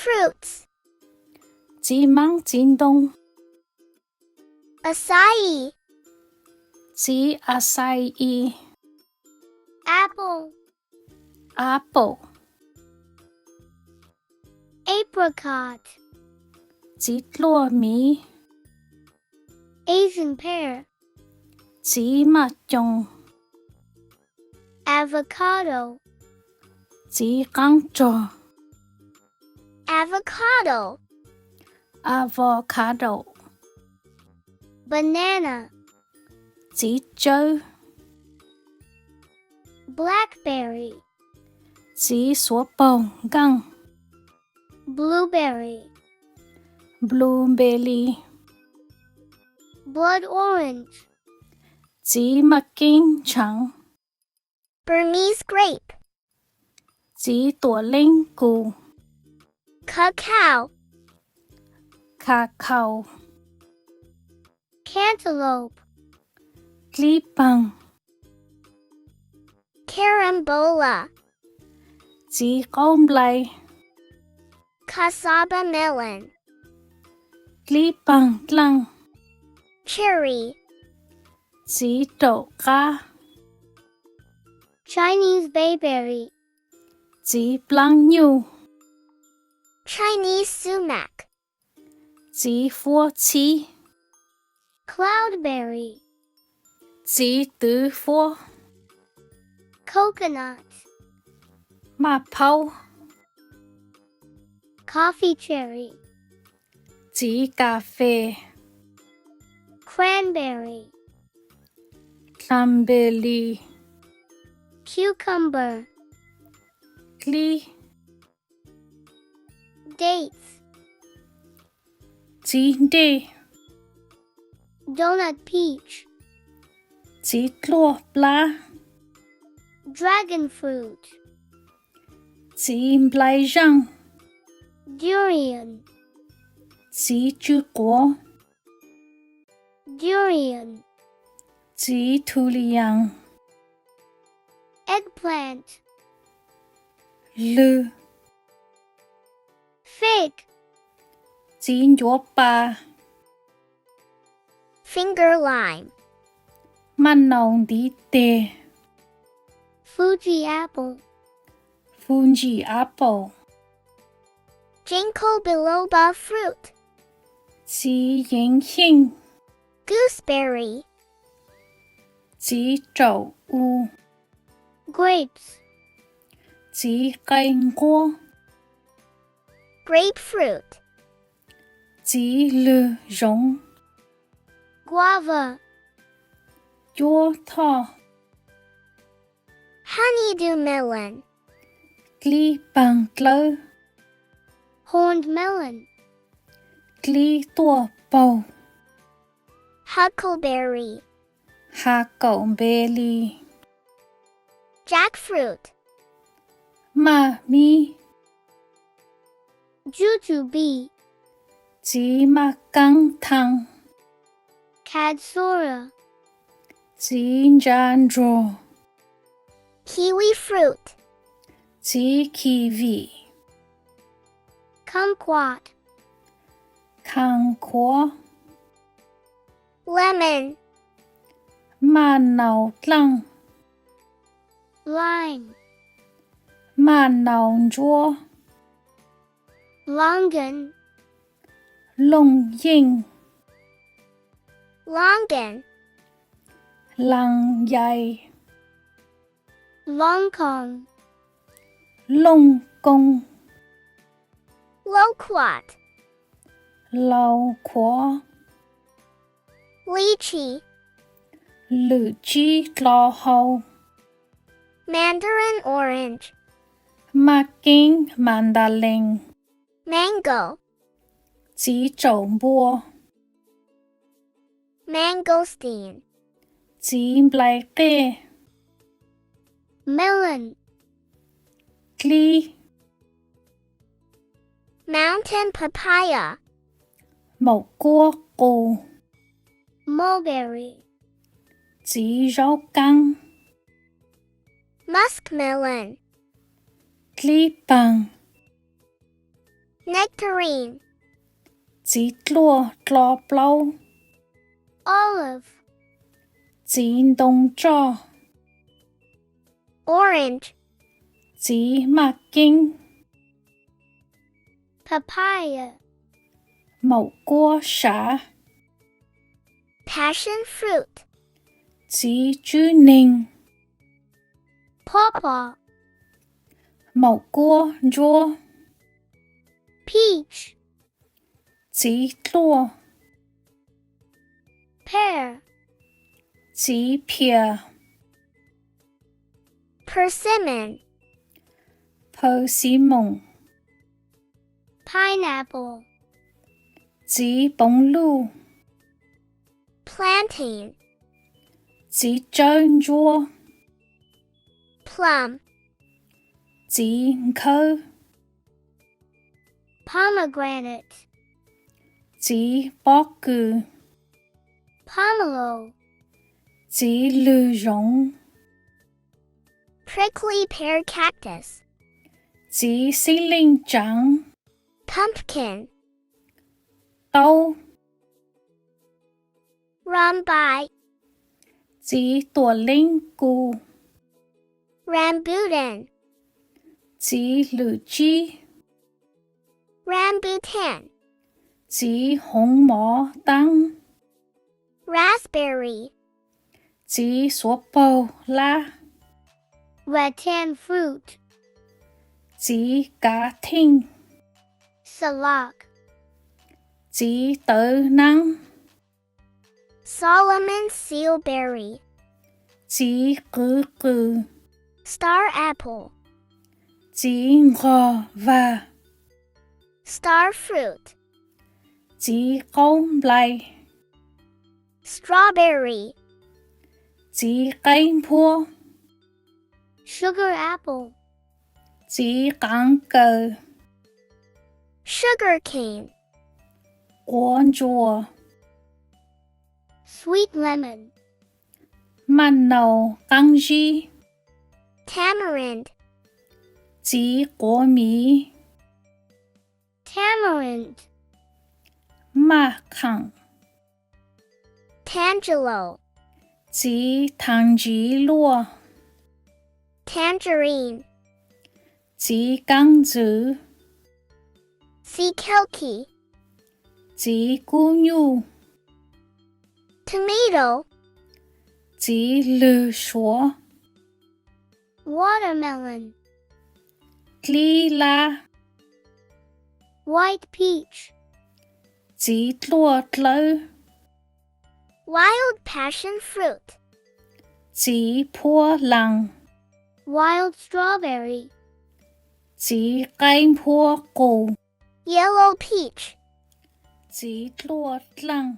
Fruits. Txiv hmab txiv ntoo. Acai. Txiv acai. Apple. Apple. Apricot. Txiv dluaj miv. Asian pear. Txiv maj coos. Avocado. Txiv qaab rog. Avocado. Avocado. Banana. Txiv tsawb. Blackberry. Txiv xuav paug nkaaj. Blueberry. Blueberry. Blood orange. Txiv maj keeb ntshaav. Burmese grape. Txiv tuam leeb kus. Cacao. Cacao. Cantaloupe. Dlib paag. Carambola. Txiv qaub nplai. Cassava melon. Dlib paag dlaaj. Cherry. Txiv raum qab. Chinese bayberry. Txiv plaab nyuj. Chinese sumac. Txiv fuab txhib. Cloudberry. Txiv twv fuab. Coconut. Maj phaub. Coffee cherry. Txiv kas fes. Cranberry. Dlambeli. Cucumber. Dlib. Dates. Txiv dej. Donut peach. Txiv dluaj plab. Dragon fruit. Txiv nplai zaaj. Durian. Txiv tsw quav. Durian. Txiv thu li yaas. Eggplant. Lwg. Fig. Txiv ncuav pas. Finger lime. Maj naus ntiv teg. Fuji apple. Fuji apple. Ginkgo biloba fruit. Txiv yeev xyeej. Gooseberry. Txiv raum u. Grapes. Txiv qe nquab. Grapefruit. Txiv lwg zoov. Guava. Cuab thoj. Honeydew melon. Dlib paag dlawb. Horned melon. Dlib tuaj paug. Huckleberry. Has kaum npe li. Jackfruit. Maj mib. Jujube. Txiv maj kaab thaab. Katsura. Txiv ntsa ntsuag. Kiwi fruit. Txiv kiwi. Kumquat. Khaas khuav. Lemon. Maj naus dlaaj. Lime. Maj naus ntsuab. Longan. Looj yeej. Longan. Laas yais. Longkong. Looj koo. Loquat. Laus khuav. Lychee. Lwm tsib dlo hau. Mandarin orange. Maj keeb mandalees. Mango. Txiv tsaum npua. Mangosteen. Txiv nplai qej. Melon. Dlib. Mountain papaya. Maum kuab qus. Mulberry. Txiv zaub kaab. Muskmelon. Dlib paag. Nectarine. Txiv dluaj dlo plaub. Olive. Txiv ntoo tsoj. Orange. Txiv maj keeb. Papaya. Maum kuab sav. Passion fruit. Txiv tswb neeg. Pawpaw. Maum kuab ntsuab. Peach. Txiv dluaj. Pear. Txiv phias. Persimmon. Phaws xis moos. Pineapple. Txiv poov luj. Plantain. Txiv tsawb ntsuab. Plum. Txiv nkhawb. Pomegranate. Txiv pob kws. Pomelo. Txiv lwg zoov. Prickly pear cactus. Txiv xib leej tsaav. Pumpkin. Taub. Rhubarb. Txiv tuam leeb kus. Rambutan. Txiv lwm tsib. Rambutan. Txiv hoov mov taab. Raspberry. Txiv xuav paug hlab. Rattan fruit. Txiv kav theej. Salak. Txiv tawv naab. Solomon sealberry. Txiv qwv qws. Star apple. Txiv nqog vag. Star fruit. Txiv qaub nplai. Strawberry. Txiv qaib nphuab. Sugar apple. Txiv qaav kaws. Sugar cane. Quav ntsuas. Sweet lemon. Maj nau qaab zib. Tamarind. Txiv quav miv. Tamarind. Maj qhaam. Tangelo. Txiv thaaj ntsiv luaj. Tangerine. Txiv kaab ntxwv. Sea kelki. Txiv kub nyuj. Tomato. Txiv lwg suav. Watermelon. Dlib lab. White peach. Txiv dluaj dlawb. Wild passion fruit. Txiv phuab laas. Wild strawberry. Txiv qaib nphuab qus. Yellow peach. Txiv dluaj dlaaj.